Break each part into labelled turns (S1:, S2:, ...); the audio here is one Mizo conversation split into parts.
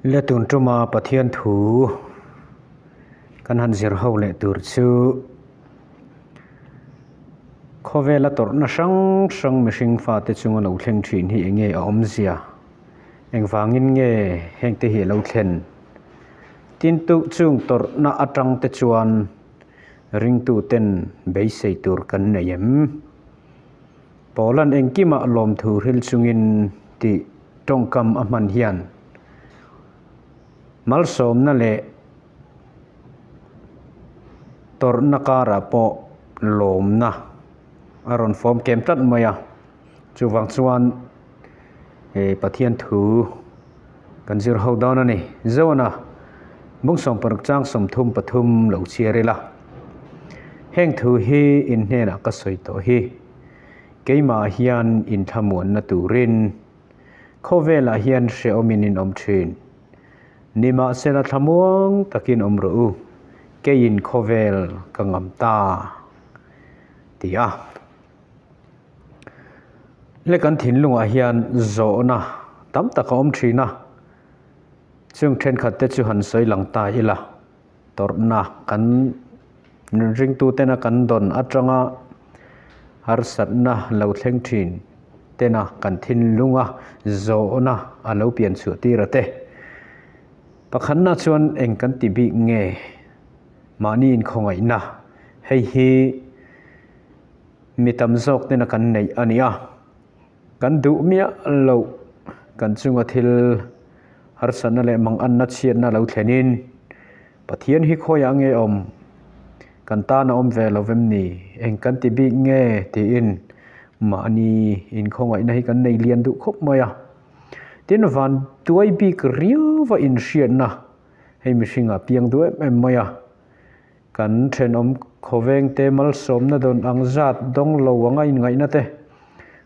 S1: Le tun tuma Pathian thu kan han zir ho leh tur chu khawvela tawrhna hrang hrang mihring fate chunga lo thleng thin hi enge a awmzia engvangin nge hengte hi a lo thlen tin tu chung tawrhna atang te chuan ringtu ten beisei tur kan nei em Paulan engkimah lawmthu hril chungin tih tawngkam a hman hian malsawmna leh tawrhna karah pawh lawmna a rawn fawm kem tlat mai a, chuvang chuan eh Pathian thu kan zir ho dawn a ni. Zona bung sawmparuk chang 33 lo chhiar ila, heng thu hi in hnenah ka sawi tawh hi keimah hian inthlamuanna turin Khawvelah hian hrehawmin in awm thin. Nimahsela thlamuang takin awm rawh u, keiin khawvel ka ngam ta, ti a. Le kan thinlungah hian zawhna tam tak a awm thin a, chung thenkhat te chu han sawi lang ta ila, tawrhna kan ringtutena kan dawn atanga harsatna lo thleng thin tena kan thinlunga zawhna a lo pian chhuah tir a te. Pakhatna chuan eng kan ti bik nge? Mahni inkhawngaihna hei hi mi tam zawk tena kan neih a ni a, kan duh miah loh kan chunga thil harsatna leh manganna chhiatna lo thlenin Pathian hi khawiah nge awm? Kan tan a awm ve lo vem ni? Eng kan ti bik nge? tiin mahni inkhawngaihna hi kan nei lian duh khawp mai a. Tin, van tuai bik riauva inhriatna hei mihringah piang duh em em mai a. Kan thenawm khawvengte malsawmna dawn ang zat dawng lo anga inngaihna te,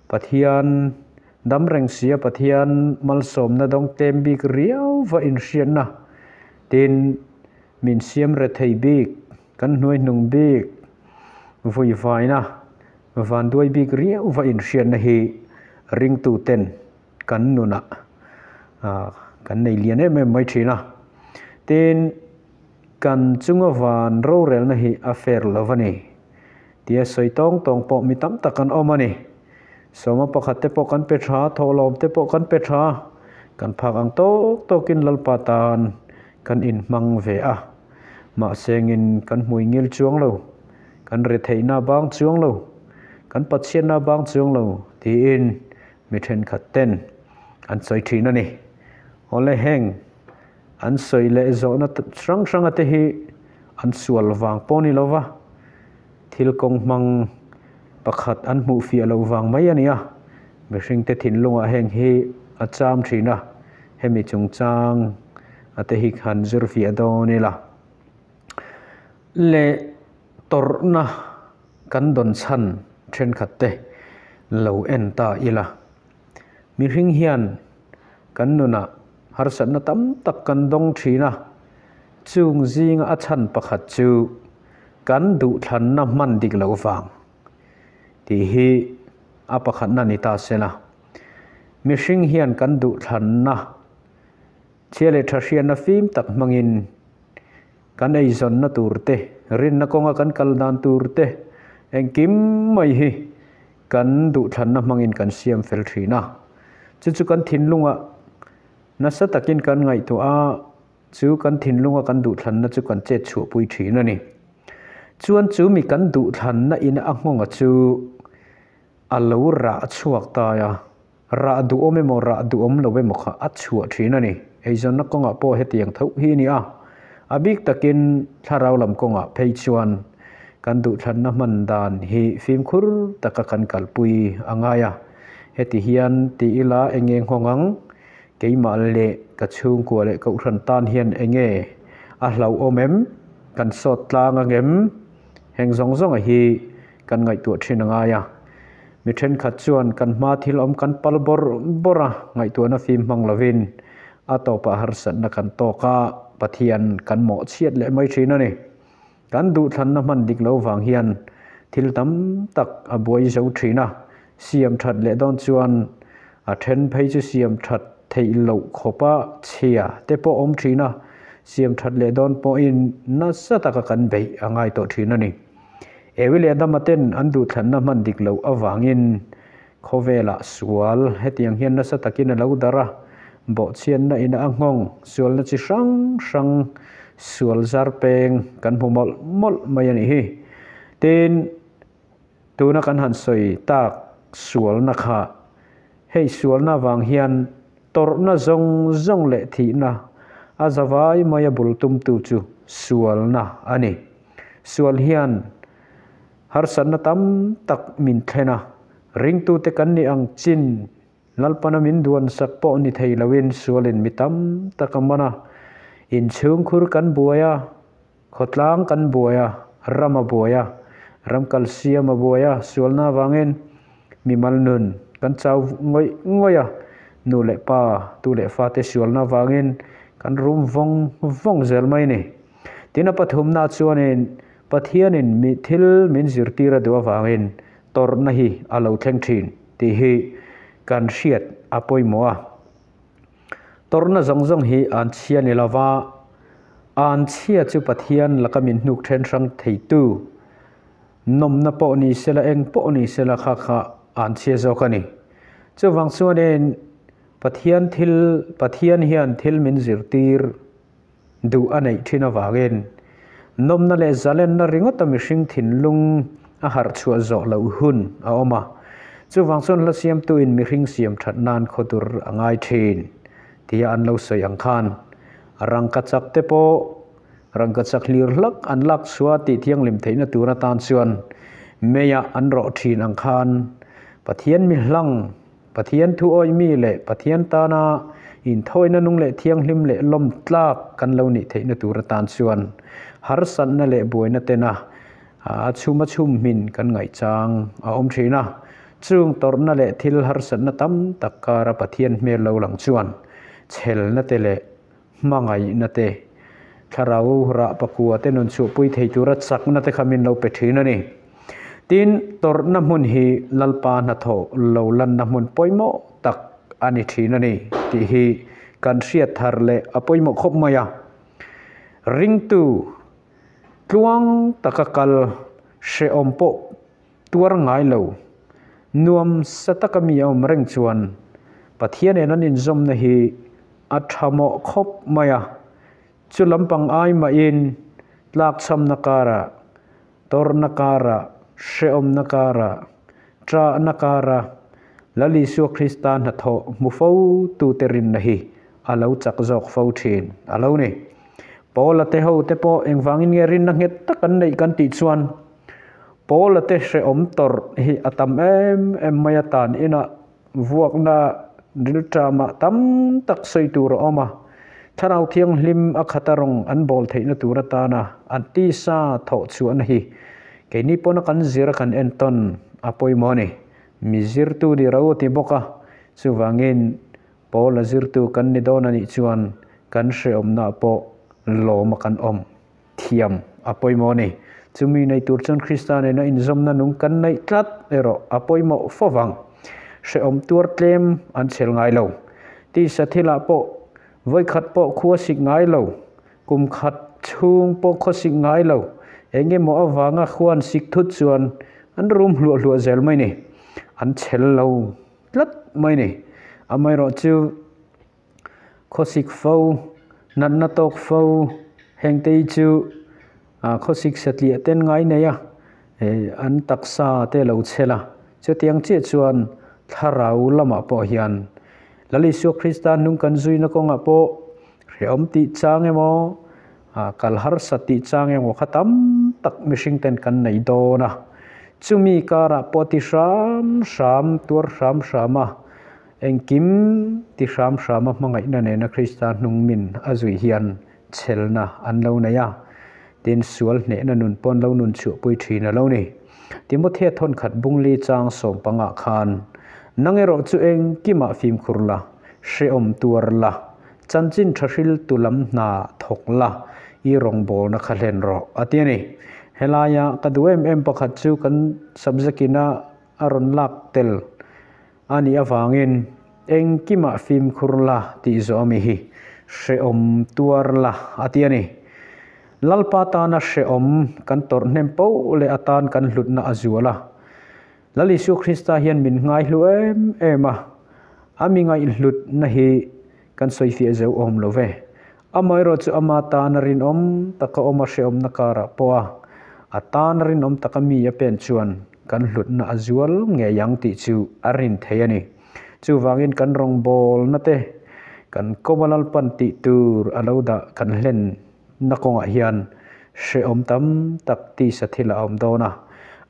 S1: Pathian dam reng sia Pathian malsawmna dawng tlem bik riauva inhriatna Tin, min siam rethei bik, kan hnuaihnung bik, vuivaina, vanduai bik riauva inhriatna hi ringtuten kan nunah kan nei lian em em mai thin a. Tin, kan chunga van rorelna hi a fair lo a ni tia sawi tawng tawng pawh mi tam tak an awm a ni. Sawma pakhat te pawh kan pe tha, thawhlawm te pawh kan pe tha, kan phak ang tawk tawkin Lalpa tan kan inhmang ve a. Mahsengin kan hmui ngil chuang lo, kan retheihna bang chuang lo, kan Pathianna bang chuang lo tiin mi thenkhat ten an sawi thin a ni. Awle heng an sawi leh zawhna hrang hranga te hi an sual vang pawh ni lova, Thil kawng hmang pakhat an hmuh fiah loh vang mai a ni a, mihringte thinlungah heng hi a cham thin a, hemi chungchang a te hi han zir fiah dawn ila. Leh tawrhna kan dawn chhan thenkhat te lo en ta ila. Mihring hian kan nunah harsatna tam tak kan dawng thin a, chung zinga a chhan pakhat chu kan duhthlanna hman dik loh vang tih hi a pakhatna ni ta se la. Mihring hian kan duhthlanna chhia leh tha hriatna fim tak hmangin kan eizawnna tur te, rinna kawnga kan kal dan tur te engkim mai hi kan duhthlanna hmangin kan siam fel thin a. Chu chu kan thinlungah nasa takin kan ngaihtuah a. Chu kan thinlunga kan duhthlanna chu kan chet chhuahpui thin a ni. Chuan chu mi kan duhthlanna ina a nghawnga chu a lo rah chhuak ta a, rah duhawm emaw rah duhawm lo emaw kha a chhuah thin a ni. Eizawnna kawngah pawh hetiang tho hi a ni a, a bik takin thlarau lam kawngah phei chuan kan duhthlanna hman dan hi fimkhur taka kan kalpui a ngai a. Heti hian ti ila eng nge nghawng ang? Keimah leh ka chhungkua leh kohhran tan hian enge a hlauhawm em? Kan sawt tlang ang em? Heng zawng zawnga hi kan ngaihtuah thin a ngai a. Mi thenkhat chuan kan hma thil awm kan pal bawrh bawrh a, ngaihtuahna fim hmang lovin a tawpah harsatna kan tawk a, Pathian kan mawhchhiat leh mai thin a ni. Kan duhthlanna hman dik lo vang hian thil tam tak a buai zo thin a, siam that leh dawn chuan a then phei chu siam that theih loh khawpa chhia te pawh awm thin a, siam that leh dawn pawhin nasa taka kan beih a ngai tawh thin a ni. Evi leh Adama ten an duhthlanna hman dik loh avangin khawvelah sual hetiang hian nasa takin a lo darh a, bawhchhiatna ina a nghawng sualna chi hrang hrang sual zar peng kan hmu mawlh mawlh mai a nih hi. Tin, tuna kan han sawi tak sualna kha hei sualna avang hian tawrhna zawng zawng leh thihna a zavai maia bul tumtu chu sualna a ni. Sual hian harsatna tam tak min thlen a, ringtute kan nih ang chin Lalpana min duan sak pawh ni thei loin sualin mi tam tak a man a, inchhungkhur kan buai a, khawtlang kan buai a, ram a buai a, ram kalsiam a buai a, sualna avangin mimal nun kan chau ngawih ngawih a, nu leh pa, tu leh fate sualna avangin kan rum vawng vawng zel mai a ni. Tin a pathumna chuanin Pathianin mi thil min zirtir a duh avangin tawrhna hi a lo thleng thin tih hi kan hriat a pawimawh a. Tawrhna zawng zawng hi an chhia ni lova, an chhia chu Pathian laka min hnuk then hrang theitu nawmna pawh ni sela eng pawh ni sela kha kha an chhia zawk a ni. Chuvang chuanin Pathian thil Pathian hian thil min zirtir duh a neih thin avangin nawmna leh zalenna ringawta mihring thinlung a harh chhuah zawh loh hun a awm a. Chuvang chuan hla siamtuin mihring siam that nan khawdur a ngai thin tia an lo sawi ang khan rangkachak te pawh rangkachak hlir hlak an lak chhuah tih thianghlim theihna tur atan chuan meiah an rawh thin ang khan Pathian mi hlang Pathian thu awih mi leh Pathian tana inthawina nung leh thianghlim leh lawm tlak kan lo nih theihna tur atan chuan harsatna leh buaina tena a chhum a chhum hmin kan ngaihchang a awm thin a. Chung tawrhna leh thil harsatna tam tak kara Pathian hmel lo lang chuan chhelna te leh hmangaihna te, thlarau rah pakua te nun chhuahpui thei tura chakna te kha min lo pe thin a ni. Tin, tawrhna hmun hi Lalpa hnathawh lo lanna hmun pawimawh tak a ni thin a ni tih hi kan hriat thar leh a pawimawh khawp mai a. Ringtu tluang taka kal hrehawm pawh tuar ngai lo, nuam sa taka mi a awm reng chuan Pathian nen an inzawmna hi a tha mawh khawp mai a. Chu lampang ai mahin tlakchhamna karah, tawrhna karah, hrehawmna karah, ṭahna karah Lal Isua Krista hnathawh hmu fo tute rinna hi a lo chak zawk fo ṭhin a lo ni. Paula te ho te pawh engvangin nge rinna nghet tak an neih kan tih chuan Paula te hrehawm tawrh hi a tam em em mai a, tan inah vuakna rilṭamah tam tak sawi tur a awm a, Thlarau Thianghlim a khata rawng an bawl theihna tur atana an tisa thawh chhuahna hi keini pawna kan zira kan entawn a pawimawh a ni. Mi zirtu ni ro a ti bawk a, chuvangin Paula zirtu kan ni dawn a nih chuan kan hrehawmnaah pawh lawma kan awm. Thiam a pawimawh a ni. Chumi nei tur chuan Krista nena inzawmna nung kan neih tlat erawh a pawimawh fo vang. Hrehawm tuar tlem an chhel ngai lo. Tisa thilah pawh vawikhat pawh khua sik ngai lo, kum khat chhung pawh khaw sik ngai lo, eng emaw avanga khuan sik thut chuan an rum hluah hluah zel mai ni. An chhel lo tlat mai ni. Amaherawhchu. Khawsik fo, natna tawk fo, hengte hi chu khawsik satliah ten ngai nei a, an taksa te lo chhel a. Chutiang chiah chuan thlarau lamah pawh hian Lal Isua Krista hnung kan zuina kawngah pawh hrehawm tih chang emaw, kal harsa tih chang emaw kha tam tak mihring ten kan nei dawn a. Chumi karah pawh ti hram hram, tuar hram hram a. Engkim ti hram hrama hmangaihna nena Krista hnung min a zui hian chhelna an lo nei a, tin sual hnehna nun pawn lo nun chhuahpui thin a lo ni. Timothea thawnkhat bungli chang sawmpangah khan, Nang erawh chu engkimah fimkhur la, hrehawm tuar la, chanchin tha hriltu lam hna thawk la, i rawngbawlna kha hlen rawh, a ti a ni. Helaia ka duh em em pakhat chu kan subject ina a rawn lak tel a nih avangin Engkimah fimkhur la tih zawh ami hi hrehawm tuar la a ti a ni. Lalpa tana hrehawm kan tawrh hnem poh leh atan kan hlutna a zual a. Lal Isua Krista hian min ngaihlu em em a, a mi ngaihhlutna hi kan sawifiah zeuh awm lo ve. Amaherawh chu ama tana rinawm taka awm a hrehawmna karah pawh a, a tana rinawm taka mi a pen chuan kan hlutna a zual ngei ang tih chu a rin thei a ni. Chuvangin kan rawngbawlna te, kan kawma Lalpan tih tur a lo dah kan hlenna kawngah hian hrehawm tam tak tisa thil a awm dawn a.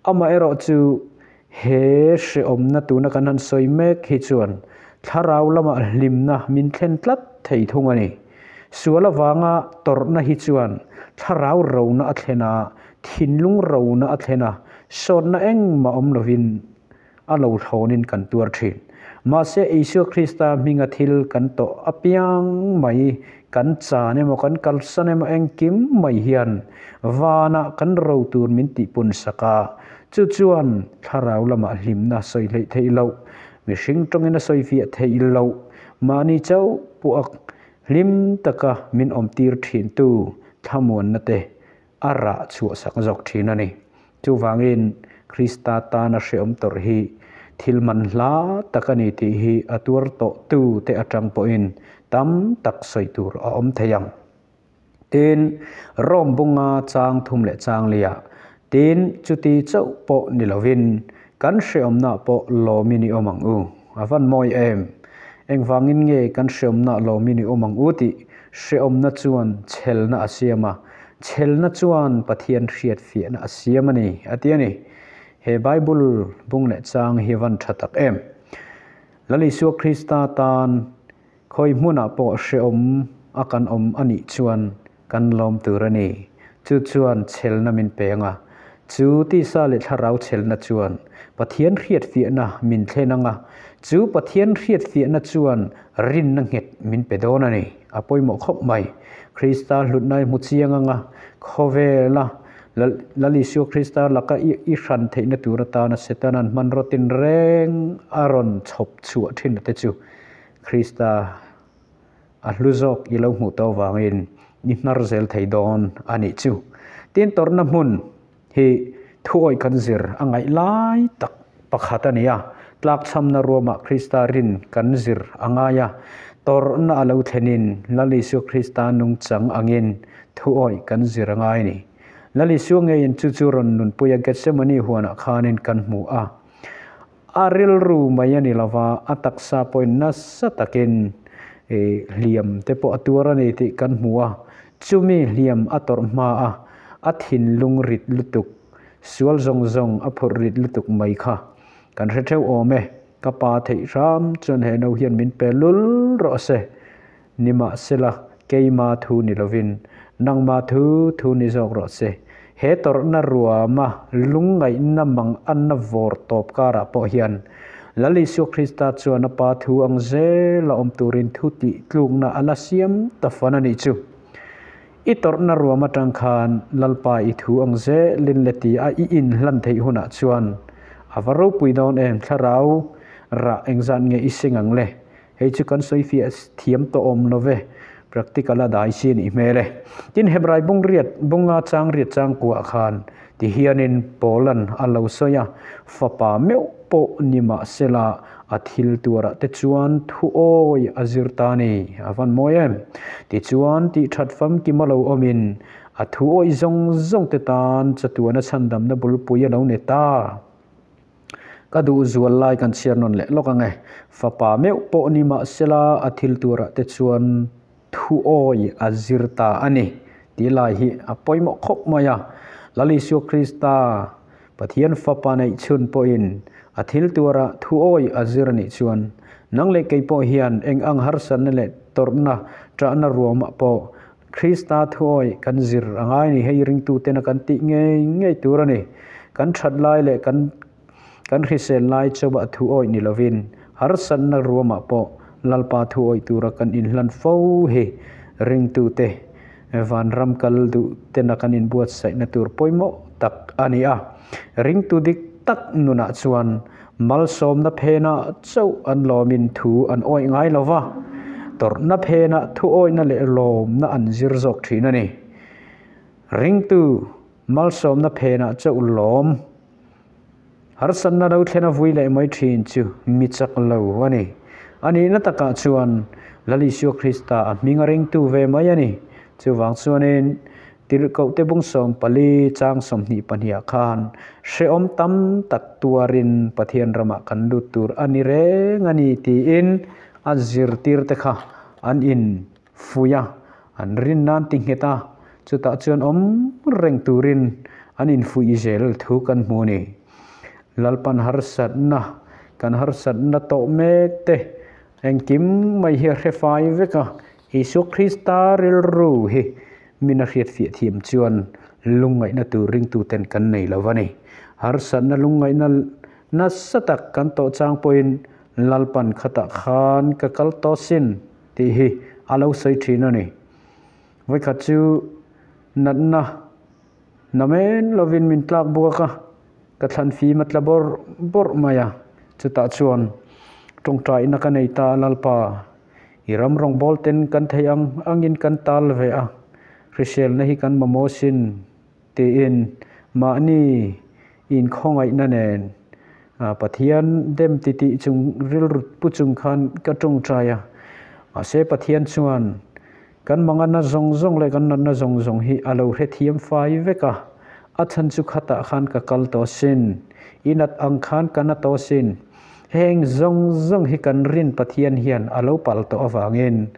S1: Amaherawh chu he hrehawmna tuna kan han sawi mek hi chuan thlarau lamah hlimna min thlen tlat thei thung a ni. Sual avanga tawrhna hi chuan thlarau rona a thlen a, thinlung rona a thlen a, sawtna engmah awm lovin a lo thlawnin kan tuar thin. Mahse, Isua Krista hminga thil kan tawh apiang mai, kan chan emaw kan kalsan emaw engkim mai hian vanah kan ro tur min tihpun sak a, chu chuan thlarau lamah hlimna sawi hleih theih loh, mihring tawngin a sawi fiah theih loh, mahni chauh pawh a hlim taka min awmtir thintu thlamuanna te a rah chhuahsak zawk thin a ni. Chuvangin, Krista tana hreawm tawrh hi thil man hla tak a ni tih hi a tuar tawhtu te atang pawhin tam tak sawi tur a awm thei ang. Tin, Rome bunga chang thum leh chang liah, tin, chuti chauh pawh ni lovin kan hreawmna pawh lawmin i awm ang u. A van mawi em? Engvangin nge kan hreawmna lawmin i awm ang u tih hreawmna chuan chhelna a siam a, chhelna chuan Pathian hriatfiahna a siam a ni, a ti a ni. He Bible bung leh chang hi a van tha tak em? Lal Isua Krista tan Khawi hmunah pawh hreawm a kan awm a nih chuan kan lawm tur a ni. Chu chuan chhelna min peng a. Chu tisa leh thlarau chhelna chuan Pathian hriatfiahna min thlen ang a. Chu Pathian hriatfiahna chuan rinna nghet min pe dawn a ni. A pawimawh khawp mai. Krista hlutna i hmu chiang ang a, khawvela Lal Isua Krista laka i hran theihna tur atana Setana'n hmanraw tinreng a rawn chhawp chhuah thin te chu Krista a hlu zawk i lo hmuh tawh avangin i hnar zel thei dawn a nih chu. Tin, tawrhna hmun hi thuawih kan zir a ngaih lai tak pakhat a ni a, tlakchhamna ruamah Krista rin kan zir a ngai a, tawrhna a lo thlenin Lal Isua Krista nungchang angin thuawih kan zir a ngai a ni. Lal Isua ngeiin chu chu rawn nunpuia Gethsemane huanah khanin kan hmu a. A rilru mai a ni lova, a taksa pawhin nasa takin hliam te pawh a tuar a ni tih kan hmu a. Chumi hliam a tawrh hma a, a thinlung rit lutuk, sual zawng zawng a phurh rit lutuk mai kha kan hre theuh awm e. Ka pa theih hram chuan he no hian min pe lul rawh se. Nimahsela, keima thu ni lovin, nangma thu thu ni zawk rawh se. He tawrhna ruama lungngaihna mang anna vawr tawp karah pawh hian Lal Isua Krista chuan a Pa thu ang zela awm turin thu tih tlukna a la siam ta fan a nih chu. I tawrhna ruam atang khan Lalpa i thu ang zelin le ti a i inhlan theih hunah chuan a va ropui dawn em thlarau rah engzat nge i seng ang le? Hei chu kan sawi fiah thiam tawh awm lo ve, practical a dai si a nih hmel e. Tin, Hebrai bung riat, bunga chang riat chang kuah khan ti hianin Paulan a lo sawi a, Fapa meuh pawh ni mah sela a thil tuarah te chuan thu awi a zir ta a ni, a van mawi em? Tichuan, tih that famkim a lo awmin a thu awi zawng zawng te tan chatuana chhandamna bulpui a lo ni ta. Ka duh zual lai kan chhiar nawn leh lawk ang e. Fapa meuh pawh ni mah sela a thil turah te chuan thu awi a zir ta a ni tih lai hi a pawimawh khawp mai a. Lal Isua Krista, Pathian Fapa neih chhun pawhin a thil turah thu awi a zir a nih chuan nang leh kei pawh hian eng ang harsatna leh tawrhna ṭahna ruamah pawh Krista thuawi kan zir a ngai ni, hei ringtutena kan tih ngei ngei tur a ni. Kan that lai leh kan kan hrisel lai chauhah thuawi ni lovin harsatna ruamah pawh Lalpa thuawi tura kan inhlan fo hi ringtute vanram kal duh tena kan inbuatsaihna tur pawimawh tak a ni a. Ringtu dik tak nunah chuan Malsawmna phenah chauh an lawmin thu an awih ngai lo va, tawrhna phenah thuawihna leh lawmna an zir zawk thin a ni. Ringtu malsawmna phenah chauh lawm harsatna lo thlen a vui leh mai thin chu mi chak lo a ni. A nihna takah chuan Lal Isua Krista a hming a ringtu ve mai a ni. Chuvang chuanin Tirhkohte bung 14 chang 22 ah khan hrehawm tam tak tuarin Pathian ramah kan lut tur a ni reng a ni tiin a zirtirte kha an in fuih a, an rin nan ti nghet a, chutah chuan awm reng turin an infuih zel thu kan hmu a ni. Lalpan harsatna, kan harsatna tawh mek te engkim mai hi a hre fai vek a, Isua Krista rilru hi min a hriatfiah thiam chuan lungngaihna tur ringtuten kan nei lo a ni. Harsatna lungngaihna nasa tak kan tawh chang pawhin Lalpan khatah khan ka kal tawh sin tih hi a lo sawi thin a ni. Vawikhat chu natna namen lovin min tlak buak a, ka thlan fim a tla bawrh bawrh mai a, chutah chuan tawngtaina ka nei ta a Lalpa. I ram rawngbâwl ten kan theih ang angin kan tal ve a, hriselna hi kan mamawh sin tiin mahni inkhawngaihna nen Pathian dem titih chung rilru pu chung khan ka tawngtai a. Mahse Pathian chuan kan manganna zawng zawng leh kan natna zawng zawng hi a lo hrethiam fai vek a, a chhan chu khatah khan ka kal tawh sin, i nat ang khan ka na tawh sin. Heng zawng zawng hi kan rin Pathian hian a lo pal tawh avangin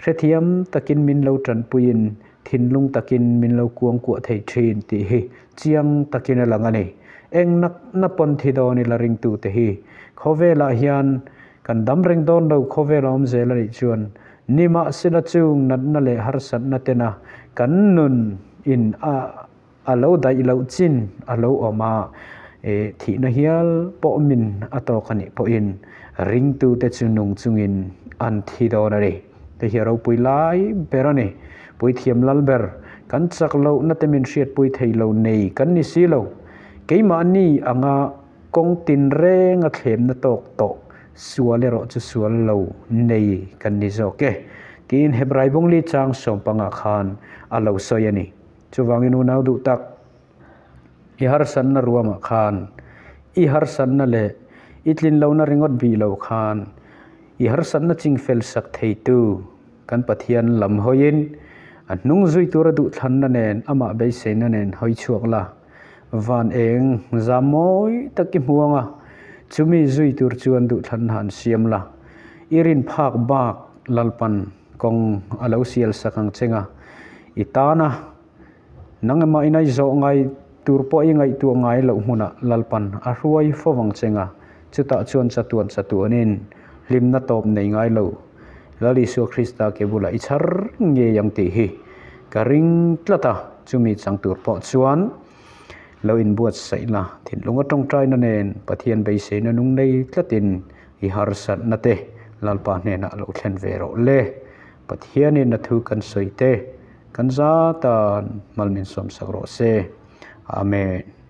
S1: hrethiam takin min lo tanpuiin thinlung takin min lo kuangkuah thei thin tih hi chiang takin a lang a ni. Eng nak na pawn thi dawn ila ringtute hi khawvelah hian kan dam reng dawn lo khawvel a awm zel a nih chuan nimahsela chung natna leh harsatna tena kan nun in a A lo daih loh chin a lo awm a, e thihna hial pawh min a tawk a nih pawhin ringtute chu nung chungin an thi dawn a ni. Hei hi a ropui lai ber a ni. Puithiam lal ber, kan chak lohna te min hriatpui thei lo nei kan ni si lo. Keimahni anga kawng tinreng a thlemna tawk tawh sual erawh chu sual lo nei kan ni zawk e, tiin Hebrai bungli chang 15 khan a lo sawi a ni. Chuvangin unau duh tak, i harsanna ruamah khan, i harsanna leh i tlinlohna ringawt bih lo khan, i harsanna chingfel sak theitu kan Pathian lam hawiin a hnung zui tura duhthlanna nen amah beiseina nen hawi chhuak la, van eng zam mawi tak i hmu ang a, chumi zui tur chuan duhthlanna han siam la, i rin phak bak Lalpan Kawng a lo sial sak ang cheng a, i tana nang emaw inai zawh ngai tur pawh i ngaihtuah ngai loh hmunah Lalpan a hruai fo vang cheng a, chutah chuan chatuan chatuanin hlimna tawp nei ngai lo Lal Isua Krista ke bulah i chhar ngei ang tih hi ka ring tlat a, chumi chang tur pawh chuan lo inbuatsaih la, thinlung a tawngtaina nen Pathian beiseina nung nei tlatin I harsatna te Lalpa hnenah lo thlen ve rawh le. Pathianin a thu kan sawi te kan za tan mal min sawmsak rawh se. Amen.